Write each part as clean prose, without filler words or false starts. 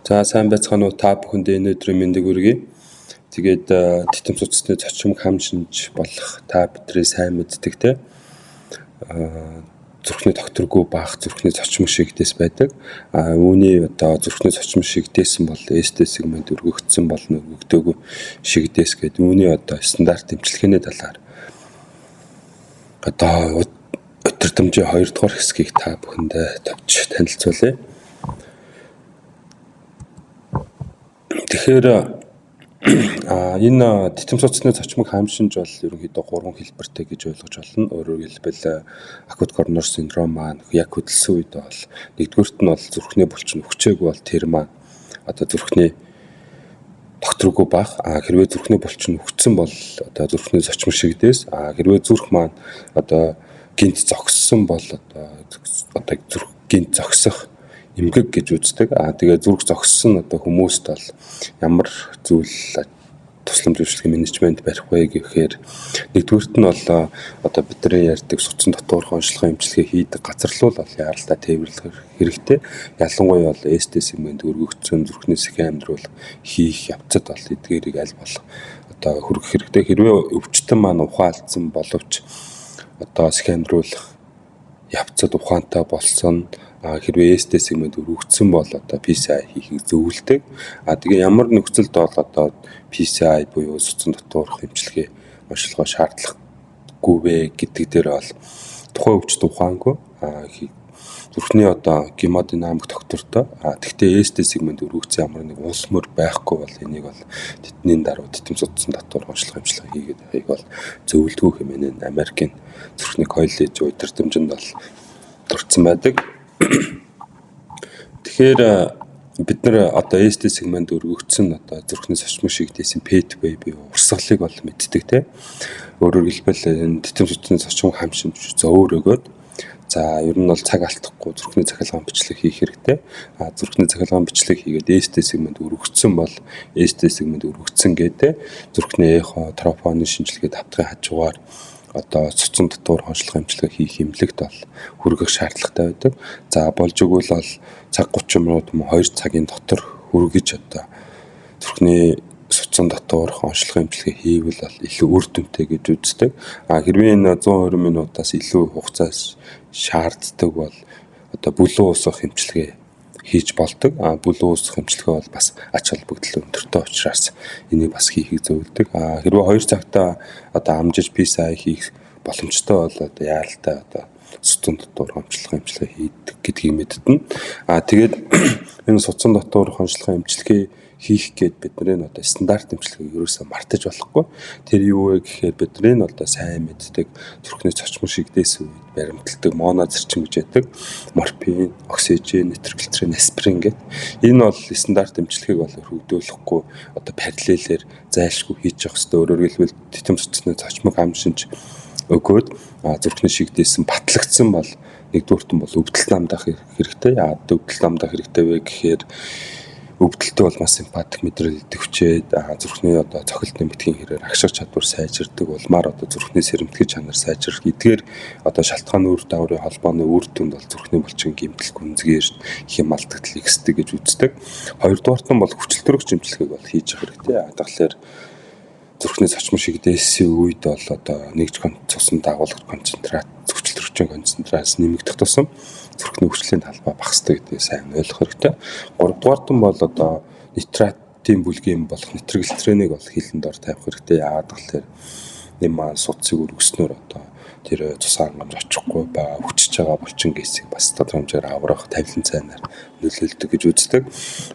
За сайн байцгаана уу, та бүхэндээ энэ өдрийн мэндийг хүргэе. Тэгээд титэм судасны зочим хам шинж болох та бидний сайн мэддэг те зүрхний докторгүй баах зүрхний зочим шигдээс байдаг. А үүний одоо зүрхний зочим шигдээсэн бол ST сегмент өргөгдсөн болно, өргөгдөөгүй шигдээс гэдэг үүний одоо стандарт эмчилгээний талаар одоо удирдамжийн 2 дугаар хэсгийг та бүхэндээ товч танилцуулъя. Тэгэхээр энэ титэм судасны зочмог хаам шинж бол ерөнхийдөө 3 хэлбэртэй гэж ойлгож болно. Өөрөөр хэлбэл акут коронар синдром маань яг хөдөлсөн үед бол нэгдүгüүрт нь бол зүрхний булчин өвчөөгүй бол тэр маань одоо зүрхний докторгүй баах. А хэрвээ зүрхний булчин өвчсөн бол одоо зүрхний зочмог шигдээс. А хэрвээ зүрх маань одоо гинт зогссон бол одоо зүрх гинт зогсох эмгэг гэж үздэг. Аа тэгээ зүрх зогссон одоо хүмүүст бол ямар зүйл тусламж үйлчилгээ менежмент барих вэ гэхээр нэгдүгüүрт нь бол одоо бидний ярьдаг судсан дотоорх онцлогын эмчилгээ хийдэг газар руу бол яаралтай тээвэрлэх хэрэгтэй. Ялангуяа бол ST сегмент өргөгдсөн зүрхний сэхэн амьдруул хийх явцад бол эдгээрийг аль болох одоо хүргэх хэрэгтэй. Хэрвээ өвчтөн маань ухаан алдсан боловч одоо сэхэн амьдруулах явцад ухаантай болсон, хэрвээ ST сегмент өргөгдсөн бол одоо PCI хийхийг зөвлөдөг. А тэгээ ямар нөхцөлд бол одоо PCI буюу судсан дотоорх эмчилгээ онцлогоо шаардлагагүй вэ гэдэг дээр бол тухайн өвчтөн ухаангүй зүрхний одоо гемодинамик доктортой. А тэгтээ ST сегмент өргөгдсөн ямар нэг улс мөр байхгүй бол энийг бол тэдний даруй титэм судсан дотоорх онцлог эмчилгээ хийгээд байхыг бол зөвлөдгөө хэмээн Америкийн зүрхний коллеж удирдамжинд бол дурдсан байдаг. Тэгэхээр бид нар одоо ST сегмент өргөгдсөн одоо зүрхний зочмог шигдээсэн pathway буюу урсгалыг бол мэддэг те. Өөрөөр хэлбэл энэ титэм судасны зочмог хам шинж зөөр өгөөд за ер нь бол цаг алдахгүй зүрхний цахилгаан бичлэг хийх хэрэгтэй. А зүрхний цахилгаан бичлэг хийгээд ST сегмент өргөгдсөн бол ST сегмент өргөгдсөн гэдэг зүрхний эхо, тропонин шинжилгээ давтахын хажуугаар одоо цуцсан дотуур хоншлох эмчилгээ хийх эмнэлэгт бол хүргэх шаардлагатай байдаг. За болж өгвөл бол цаг 30 минут юм уу 2 цагийн дотор хүргэж одоо зүрхний судсан дотоорх онцлог эмчилгээ хийвэл бол илүү үр дүнтэй гэж үздэг. А хэрвээ энэ 120 минутаас илүү хугацаа шаарддаг бол одоо бүлүү уусгах эмчилгээ хийж болдог. А бүлүү уусгах эмчилгээ бол бас ач холбогдол өндөртэй учраас энийг бас хийхийг зөвлөдөг. А хэрвээ 2 цагтаа одоо амжиж PCI хийх боломжтой бол одоо яаралтай одоо судсан дотоорх онцлог эмчилгээ хийдэг гэдгийг мэдтэн. А тэгээд энэ судсан дотоорх онцлог эмчилгээ хийх гээд бидний одоо стандарт эмчилгээг ерөөсөө мартаж болохгүй. Тэр юу вэ гэхээр бидний одоо сайн мэддэг зүрхний зочмог шигдээсэн үед баримталдаг моно зарчим гэж байдаг. Морфин, оксижен, нитроглицерин, аспирин гэдэг. Энэ бол стандарт эмчилгээг бол өргөдүүлэхгүй одоо параллелээр зайлшгүй хийж явах хэрэгтэй. Өөрөөр хэлбэл титэм судасны зочмог ам шинж өгөөд зүрхний шигдээсэн батлагдсан бол нэгдүгüүрт нь бол өвдөлт намдах хэрэгтэй. Яагаад өвдөлт намдах хэрэгтэй вэ гэхээр өвдөлтөө бол маш симпатик мэдрэл идэвхжээд зүрхний одоо цохилт нэмэгдэхийн хэрээр агших чадвар сайжирдаг, улмаар одоо зүрхний сэрэмтгэх чанар сайжрах. Эдгээр одоо шалтгаан үр дагаврын холбооны үр дүнд бол зүрхний булчин гэмтэл гүнзгийрч хэм алдагдал ихсдэг гэж үздэг. Хоёрдугаарт нь бол хүчил төрөгч эмчилгээг бол хийж явах хэрэгтэй. Тэгэхээр зүрхний зочмог шигдээсэн үед бол одоо нэгж цусан дагуулагч концентрат, хүчил төрөгчийн концентрац нэмэгдэх тусам зүрхний хүчлийн талбай багасдаг гэдгийг сайн ойлгох хэрэгтэй. Гуравдугаарт нь бол одоо нитратын бүлгийн болох нитроглицеринийг бол хилэн дор тавих хэрэгтэй. Яагаад гэвэл нэм маань судсыг өргөснөөр одоо тэр цус хангамж очихгүй ба хүчж байгаа булчин гэсийг бас тодорхой хэмжээгээр аврах, тавилан цайнаар нөлөөлдөг гэж үздэг.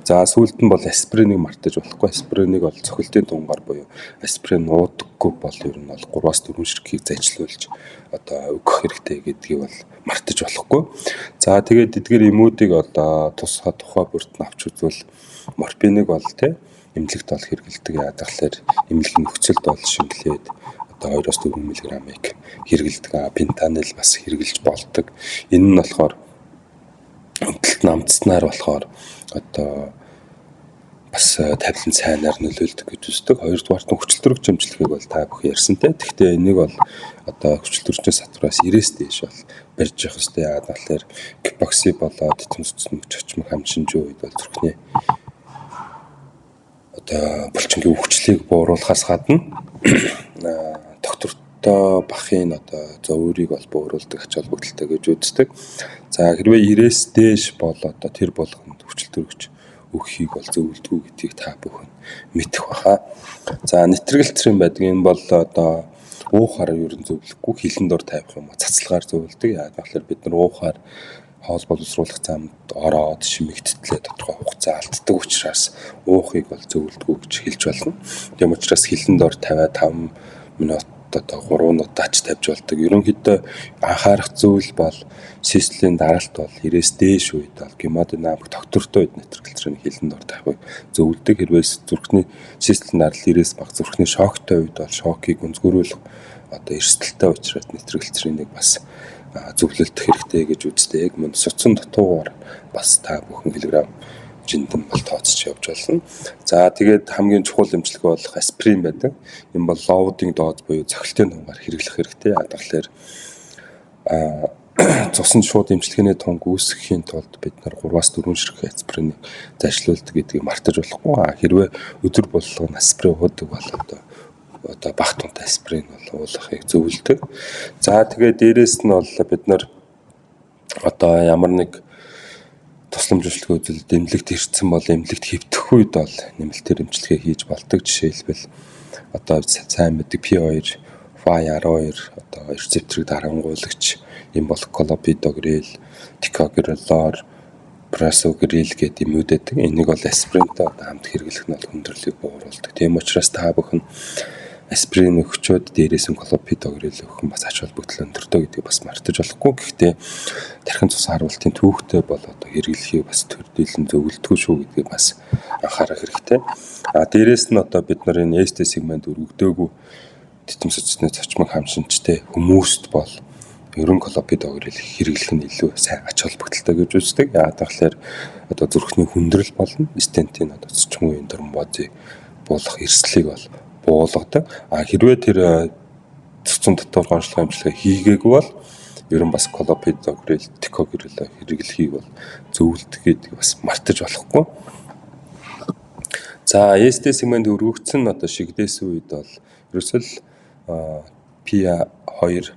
За сүүлд нь бол аспиринийг мартаж болохгүй. Аспиринийг бол цохилтын тунгаар буюу аспирин нуудаггүй бол ер нь бол 3-4 ширхгийг зажлуулж одоо өгөх хэрэгтэй гэдгийг бол мартаж болохгүй. За тэгээд эдгээр эмүүдийг одоо тусгай тухай бүрт нь авч үзвэл морфиныг бол тэ эмнэлэгт бол хэрэглэдэг. Яагаад гэвэл эмнэлэг нөхцөлд бол шингэлээд одоо 2-4 мг-ыг хэрэглэдэг. Пентанил бас хэрэглэж болдог. Энэ нь болохоор өвдөлт намдснаар болохоор одоо бас тавилан цайнаар нөлөөлдөг гэж үздэг. Хоёрдугаарт нь хүчил төрөгч эмчилгээг бол та бүхэн ярьсан те. Тэгэхдээ энийг бол одоо хүчил төрөгчийн сатвараас 90-ээс дээш бол барьж явах хэрэгтэй. Яагаад гэвэл гипокси болоод тэтэм цэцэн мөч очмог хам шинжүү үед бол зүрхний одоо булчингийн өвчлөлийг бууруулахаас гадна доктортой бахын одоо зовиурыг бол бууруулдаг ач холбогдолтой гэж үздэг. За хэрвээ 90-ээс дээш бол одоо тэр болгонд өвчлөлт төрөгч өгөхийг бол зөвлөдгөө гэдгийг та бүхэн мэдэх баха. За нитроглицерин байдаг. Энэ бол одоо уухаар ер нь зөвлөхгүй, хилэн дор тавих юм уу цацалгаар зөвлөдөг. Яг тэгэхээр бид нар уухаар хоол боловсруулах замд ороод шимэгдтлээ тодорхой хугацаа алддаг учраас уухыг бол зөвлөдгөө гэж хэлж болно. Тийм учраас хилэн дор 55 минут одоо 3 удаач тавьж болдог. Ерөнхийдөө анхаарах зүйл бол систолийн даралт бол 90-ээс дээш үед бол гемодинамик доктортой үед нитроглицерин хилэн дор тавихыг зөвлөдөг. Хэрвээ зүрхний систолийн даралт 90-ээс бага, зүрхний шоктой үед бол шокийг гүнзгийрүүлэх одоо эрсдэлтэй учраас нитроглицеринийг бас зөвлөлдөх хэрэгтэй гэж үздэг. Мөн судсан дутуугаар бас та бүхэн килограмм жиндэн бол тооцож явж болно. За тэгээд хамгийн чухал эмчилгээ болох аспирин байдаг. Энэ бол loading dose буюу цохилтын тунгаар хэрэглэх хэрэгтэй. Яг тэгэхээр цуснд шууд эмчилгээний тунг үүсгэхийн тулд бид нар 3-аас 4 ширхэг аспиринийг зайлшруулдаг гэдгийг мартаж болохгүй. Хэрвээ өдөр болгон аспирин уудаг бол одоо бага тунтай аспирин бол уулгахыг зөвлөдөг. За тэгээд дээрэс нь бол бид нар одоо ямар нэг тусламж үйлчилгээ үзүүлэлт эмнэлэгт ирсэн бол эмнэлэгт хэвтэх үед бол нэмэлтээр эмчилгээ хийж болдог. Жишээлбэл одоо сайн мэддэг P2 Y12 одоо рецепторыг дарангуйлагч юм бол клопидогрел, тикогрелор, прасогрел гэдэг юмуд байдаг. Энийг бол аспиринтай одоо хамт хэрэглэх нь бол хүндрэлийг бууруулдаг. Тийм учраас та бүхэн аспирин өгчөөд дээрээс нь клопидогрел өгөх нь бас ач холбогдол өндөртэй гэдгийг бас мартаж болохгүй. Гэхдээ тархин цус харуултын түүхтэй бол одоо хэрэглэхийг бас төрдийлөн зөвлөдгөө шүү гэдгийг бас анхаарах хэрэгтэй. А дээрээс нь одоо бид нар энэ ST сегмент өргөдөөгүй титэм судасны цочмог хамшинчтэй хүмүүст бол ерөн клопидогрел хэрэглэх нь илүү сайн ач холбогдолтой гэж үздэг. Яагаад гэвэл одоо зүрхний хүндрэл болон стентийн одоо цочмогийн тромбозыг буулгах эрсдлийг бол буулгадаг. А хэрвээ тэр цэцэн дотор онцлог эмчилгээ хийгээгүй бол ерөн бас клопидогрел, тикогрел хэрэглэхийг бол зөвлөдөг гэдгийг бас мартаж болохгүй. За ST сегмент өргөгдсөн одоо шигдээсэн үед бол ерөөсөө л P2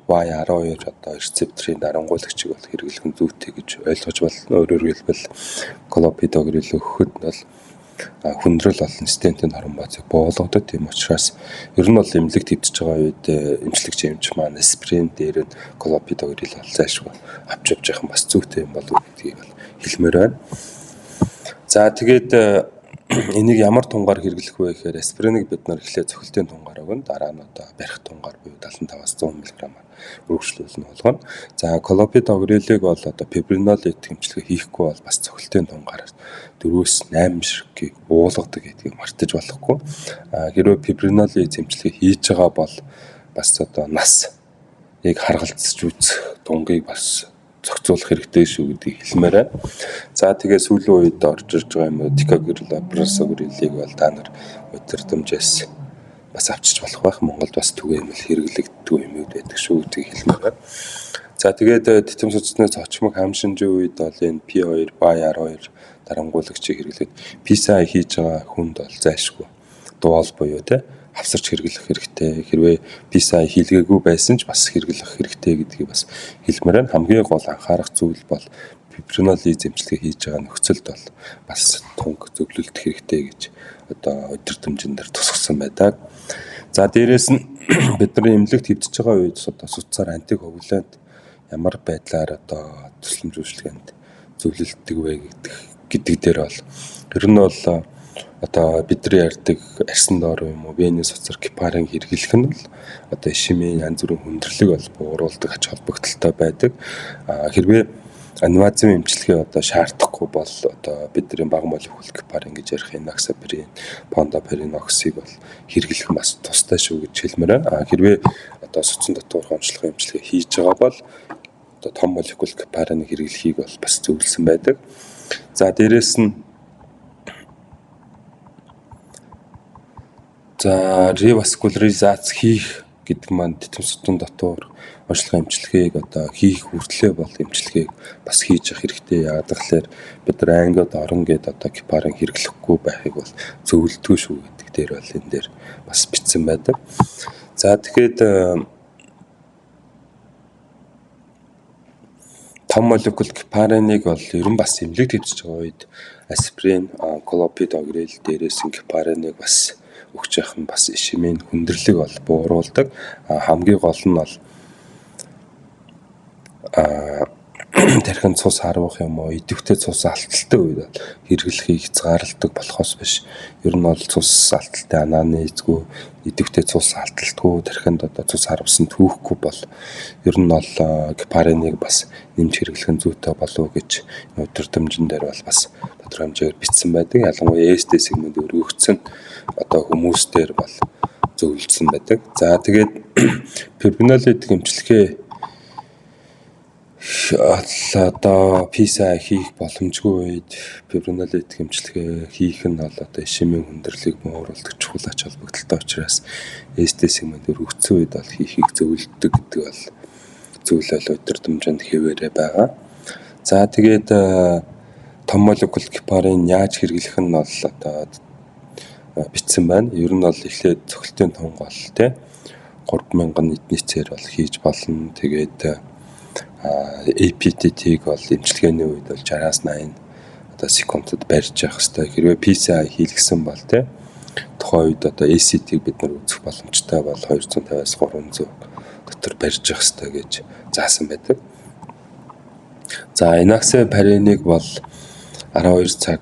Y12 одоо рецепторын дарангуйлагчийг бол хэрэглэх нь зүйтэй гэж ойлгож байна. Өөрөөр хэлбэл клопидогрел өгөхөд бол хүндрэл болон стентийн тромбозыг буулгадаг. Тийм учраас ер нь бол эмнэлэгт хэвтэж байгаа үед эмчлэгч эмч маань аспирин дээр нь клопидогрел бол зайлшгүй авч явж явах нь бас зүйтэй юм болов уу гэдгийг бол хэлмээр байна. За тэгээд энийг ямар тунгаар хэрэглэх вэ гэхээр аспириныг бид нар эхлээд цохилтын тунгаар өгнө. Дараа нь одоо барих тунгаар буюу 75-аас 100 мг-аар үргэлжлүүлэн болгоно. За клопидогрелыг бол одоо фибринолит эмчилгээ хийхгүй бол бас цохилтын тунгаар 4-өөс 8 ширхгийг уулгадаг гэдгийг мартаж болохгүй. Хэрвээ фибринолит эмчилгээ хийж байгаа бол бас одоо насыг харгалзаж үзэх тунгийг бас зохицуулах хэрэгтэй шүү гэдгийг хэлмээр байна. За тэгээ сүүлийн үед орж ирж байгаа юм тикогрел, просогрелийг бол та нар удирдамжаас бас авчиж болох байх. Монголд бас түгээмэл хэрэглэгддэг юмуд байдаг шүү гэдгийг хэлмээр байна. За тэгээд тэтэм судасны цочмог хам шинжийн үед бол энэ P2, Y12 дарангуйлагчийг хэрэглээд PCI хийж байгаа хүнд бол зайлшгүй дуал буюу те хавсарч хэрэглэх хэрэгтэй. Хэрвээ PCI хийлгээгүй байсан ч бас хэрэглэх хэрэгтэй гэдгийг бас хэлмээр байна. Хамгийн гол анхаарах зүйл бол фибринолиз эмчилгээ хийж байгаа нөхцөлд бол бас тунг зөвлөлдөх хэрэгтэй гэж одоо өдөртөмжин дээр тусгасан байдаг. За дээрээс нь бидний эмнэлэгт хэвтэж байгаа үед одоо судсаар антикоагулант ямар байдлаар одоо тусламж үйлчилгээнд зөвлөлддөг вэ гэдэг дээр бол ер нь бол одоо бидний ярьдаг арьсан доор юм уу вений суцар гепарин хэрэглэх нь бол одоо ишемийн янз бүрийн хүндрэлийг бол бууруулдаг ач холбогдолтой байдаг. Хэрвээ инвазив эмчилгээ одоо шаардахгүй бол одоо бидний бага молекул гепарин гэж ярих эноксапарин, фондапариноксыг бол хэрэглэх бас тустай шүү гэж хэлмээр байна. Хэрвээ одоо судсан дотоорх онцлог эмчилгээ хийж байгаа бол одоо том молекул гепариныг хэрэглэхийг бол бас зөвлөсөн байдаг. За дээрэс нь за реваскуляризац хийх гэдэг маань тэтэм сутан дотор онцлог эмчилгээг одоо хийх хүртлээ бол эмчилгээг бас хийж явах хэрэгтэй. Яагаад гэвэл бид нар ангид орон гээд одоо гепарин хэрэглэхгүй байхыг бол зөвлөдгөө шүү гэдэг дээр бол энэ дээр бас бичсэн байдаг. За тэгэхээр том молекул гепариныг бол ер нь бас эмнэлэг төвчж байгаа үед аспирин, клопидогрел дээрээс нь гепариныг бас өгч явах нь бас ишемийн хүндрэлийг бол бууруулдаг. Хамгийн гол нь бол тархинд цус харвах юм уу, идэвхтэй цус алталтай үед бол хэрэглэхийг хязгаарладаг болохоос биш. Ер нь бол цус алталтай анамнезгүй, идэвхтэй цус алталтгүй, тархинд одоо цус харвасан түүхгүй бол ер нь бол гепариныг бас нэмж хэрэглэх нь зүйтэй болов уу гэж өдөртөмжөн дээр бол бас тодорхой хэмжээгээр бичсэн байдаг. Ялангуяа ST сегмент өргөгдсөн одоо хүмүүс дээр бол зөвлөдсөн байдаг. За тэгээд фибринолитик эмчилгээ одоо PCI хийх боломжгүй үед фибринолитик эмчилгээ хийх нь бол одоо ишемийн хүндрэлийг бууруулдаг чухал ач холбогдолтой учраас ST сегмент өргөгдсөн үед бол хийхийг зөвлөдөг гэдэг бол зүйл бол өдөртөмжөнд хэвээрээ байгаа. За тэгээд том молекул гепарин яаж хэрэглэх нь бол одоо бичсэн байна. Ер нь бол эхлээд цохилтын тунг бол тий 3000 эднийцээр бол хийж болно. Тэгээд APTT-г бол эмчилгээний үед бол 60-аас 80 одоо секундэд барьж явах хэрэгтэй. Хэрвээ PCI хийлгэсэн бол тий тухайн үед одоо ACT-г бид нар үзэх боломжтой бол 250-аас 300 дотор барьж явах хэрэгтэй гэж заасан байдаг. За энаксапариныг бол 12 цаг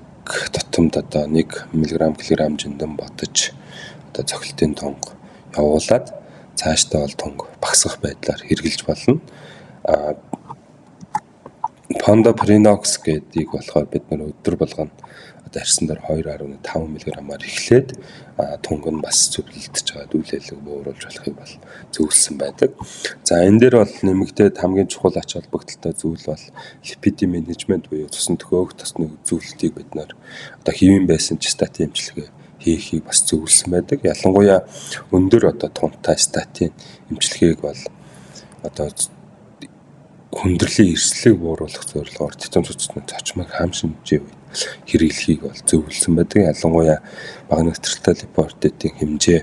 тутамд одоо 1 мг кг жиндэн бодож одоо цохилтын тунг явуулаад цаашдаа бол тунг багасгах байдлаар хэрэглэж болно. Фондопринокс гэдгийг болохоор бид нар өдөр болгоно одоо арьсан дээр 2.5 мг-аар эхлээд тунг нь бас зөвлөлдөж байгаа үйл элэг бууруулж болохыг бол зөвлөсөн байдаг. За энэ дээр бол нэмэгдээд хамгийн чухал ач холбогдолтой зүйл бол липидийн менежмент буюу цусан төхөөх тосны үзүүлэлтийг бид нар одоо хэвийн байсан ч статин эмчилгээ хийхийг бас зөвлөсөн байдаг. Ялангуяа өндөр одоо тунтай статин эмчилгээг бол одоо хүндрэлийн эрсдлийг бууруулах зорилгоор тэтэм цуцны цочмог хам шинжээ үед хэрэглэхийг бол зөвлөсөн байдаг. Ялангуяа бага нэгтрэлтэй липопротеинийн хэмжээ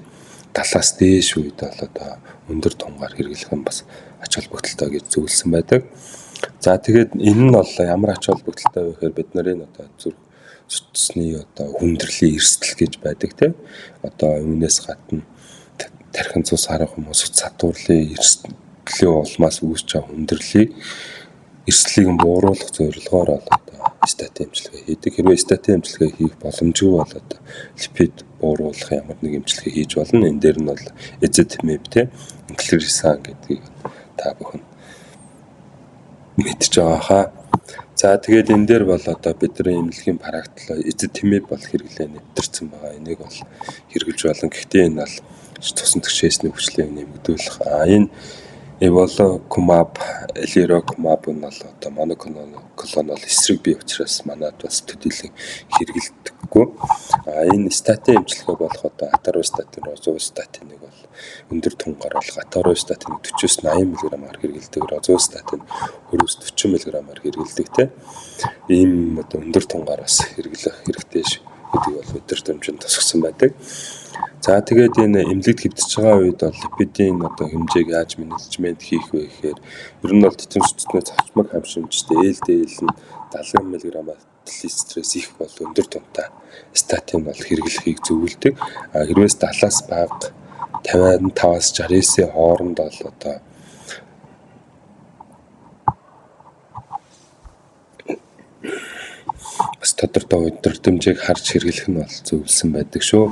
70-аас дээш үед бол одоо өндөр тунгаар хэрэглэх нь бас ач холбогдолтой гэж зөвлөсөн байдаг. За тэгээд энэ нь бол ямар ач холбогдолтой вэ гэхээр бид нарын одоо зүрх судасны одоо хүндрэлийн эрсдэл гэж байдаг тийм. Одоо үүнээс гадна тархин цус харах юм уу суц сатуурлын эрсдлийн улмаас үүсч байгаа хүндрэлийг эрсдлийг нь бууруулах зорилгоор бол одоо статин эмчилгээ хийдэг. Хэрвээ статин эмчилгээ хийх боломжгүй бол одоо липид бууруулах ямар нэг эмчилгээ хийж болно. Энэ дээр нь бол эзетимиб тийм инклирисан гэдгийг та бүхэн мэдж байгаа хаа. За тэгээд энэ дээр бол одоо бидний эмнэлгийн практик эзетимиб бол хэрэглээ нэвтэрсэн байгаа. Энийг бол хэрэглэж болно. Гэхдээ энэ бол цусан тгшээсний хүчлийг нэмэгдүүлэх. А энэ Evolocumab, Alirocumab нь бол одоо моноклонал эсрэг бие учраас манад бас төдийлөн хэрэглэдэггүй. А энэ статин эмчилгээ болох одоо аторвастатин, розувастатиныг бол өндөр тунгаар болох аторвастатиныг 40-80 мг-аар хэрэглэдэг, розувастатин 20-40 мг-аар хэрэглэдэг тийм. Ийм одоо өндөр тунгаар бас хэрэглэх хэрэгтэй гэдэг бол өдөртөмжөнд тусгасан байдаг. За тэгээд энэ эмнэлэгт хэвдэж байгаа үед бол липидийн одоо хэмжээг яаж менежмент хийх вэ гэхээр ер нь бол тэтэм цэцний цочмог хам шинжтэй LDL нь 70 мг стресс их бол өндөр тунтай статин бол хэрэглэхийг зөвлөдөг. А хэрвээ 70-аас бага 55-аас 69-ийн хооронд бол одоо бас тодорхой өдөртөмжийг харж хэрэглэх нь бол зөвлөсөн байдаг шүү.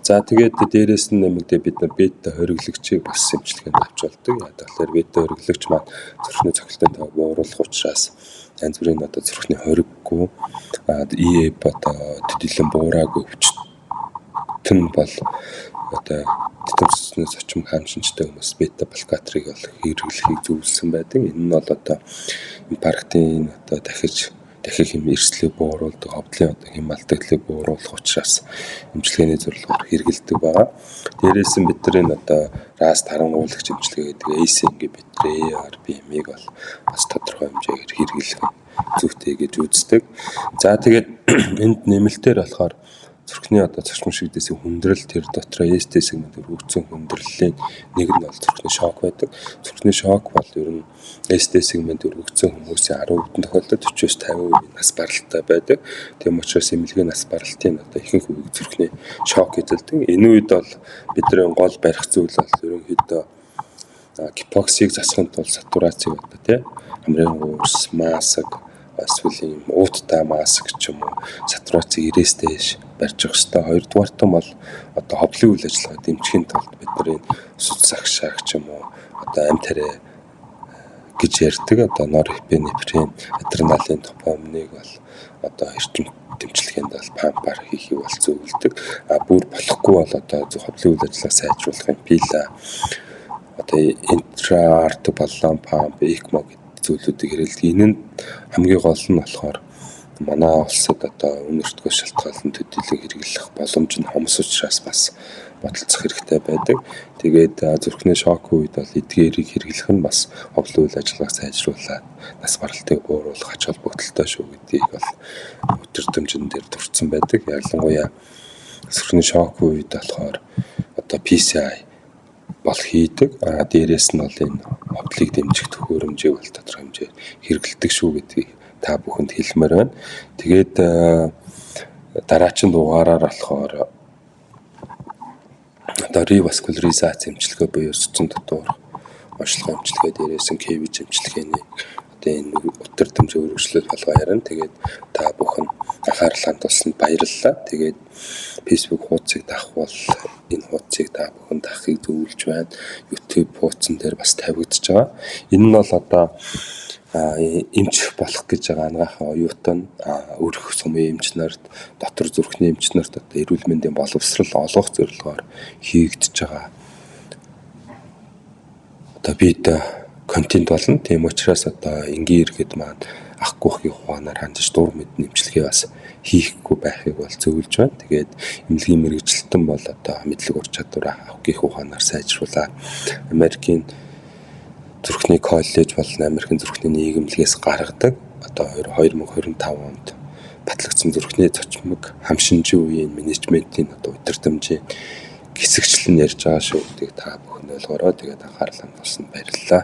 За тэгээд дээрээс нь нэмэгдээ бид нар бета хориглогчийг бас эмчилгээнд авч болдог. Яг тэгэхээр бета хориглогч маань зүрхний цохилтын тоо бууруулах учраас янз бүрийн одоо зүрхний хориггүй ИЭП одоо төдийлөн буураагүй өвчтөн бол одоо тэтэм цэцний зочим хаам шинжтэй хүмүүс бета блокаторыг бол хэрэглэхийг зөвлөсөн байдаг. Энэ нь бол одоо инфарктын одоо дахиж дахих юм эрсдлийг бууруулдаг, ховдлын одоо хэм алдагдлыг бууруулах учраас эмчилгээний зорилгоор хэрэглэдэг байгаа. Дээрээс нь бид нар энэ одоо РАС тарангуулагч эмчилгээ гэдэг ACE inhibitor, ARB-ийг бол бас тодорхой хэмжээгээр хэрэглэх нь зүйтэй гэж үздэг. За, тэгээд энд нэмэлтээр болохоор зүрхний одоо цочмог шигдээсийн хүндрэл, тэр дотроо ST сегмент өргөгдсөн хүндрэлийн нэг нь бол зүрхний шок байдаг. Зүрхний шок бол ер нь ST сегмент өргөгдсөн хүмүүсийн 10% тохиолдолд 40-50% нас баралтай байдаг. Тийм учраас эмнэлгийн нас баралтын одоо ихэнх үеийг зүрхний шок эзэлдэг. Энэ үед бол бидний гол барих зүйл бол ерөнхийдөө гипоксийг засахын тулд сатурацийг одоо тий хамрын гуурс, маск, эсвэл ийм ууттай маск ч юм уу, сатурацийг 90-ээс дээш барьж явах хэрэгтэй. Хоёрдугаарт нь бол одоо ховлын үйл ажиллагаа дэмжихийн тулд бид нар энэ сүт сагшааг ч юм уу, одоо амь тариа гэж ярьдаг одоо норепинефрин, адреналин, допаминыг бол одоо эрчим дэмжлэгэнд бол пампаар хийхийг бол зөвлөдөг. А бүр болохгүй бол одоо ховлын үйл ажиллагаа сайжруулахын пила, одоо интра-арт баллон памп, ЭКМО гэдэг зүйлүүдийг хэрэглэдэг. Энэ нь хамгийн гол нь болохоор манай улсад одоо үнэ өртгөөс шалтгаалan төдийлөн хэрэглэх боломж нь хомс учраас бас бодолцох хэрэгтэй байдаг. Тэгээд зүрхний шок үед бол эдгээрийг хэрэглэх нь бас ховлон үйл ажиллагааг сайжруулад нас баралтыг бууруулах ач холбогдолтой шүү гэдгийг бол өдөртөмжөн дээр дурдсан байдаг. Ялангуяа зүрхний шок үед болохоор одоо PCI бол хийдэг. А дээрээс нь бол энэ ховдлыг дэмжих төхөөрөмжийг бол тодорхой хэмжээгээр хэрэглэдэг шүү гэдгийг та бүхэнд хэлмээр байна. Тэгээд дараачин дугаараар болохоор одоо реваскуляризац эмчилгээ буюу судсан дотоорх онцлог эмчилгээ, дээрээс нь CABG эмчилгээний одоо энэ өдөртөмжийн үргэлжлэл болгоо ярина. Тэгээд та бүхэн анхаарал хандуулсанд баярлалаа. Тэгээд Facebook хуудсыг дагах бол энэ хуудсыг та бүхэн дагахыг зөвлөж байна. YouTube хуудсан дээр бас тавигдж байгаа. Энэ нь бол одоо эмч болох гэж байгаа анагаахын оюутан, өрх сумын эмч нарт, дотор зүрхний эмч нарт одоо эрүүл мэндийн боловсрол олгох зорилгоор хийгдэж байгаа одоо бид контент болно. Тийм учраас одоо энгийн иргэд маань ах гүхийн ухаанаар хандаж дур мэдний эмчилгээ бас хийхгүй байхыг бол зөвлөж байна. Тэгээд эмнэлгийн мэргэжилтэн бол одоо мэдлэг ур чадвараа ах гүйх ухаанаар сайжруулаад Америкийн зүрхний коллеж болон Америкийн зүрхний нийгэмлэгээс гаргадаг одоо 2025 онд батлагдсан зүрхний цочмог хам шинжийн үеийн менежментийн одоо удирдамжийн хэсэгчлэн ярьж байгаа шүү гэдгийг та бүхэн ойлгоорой. Тэгээд анхаарал хандуулсанд баярлалаа.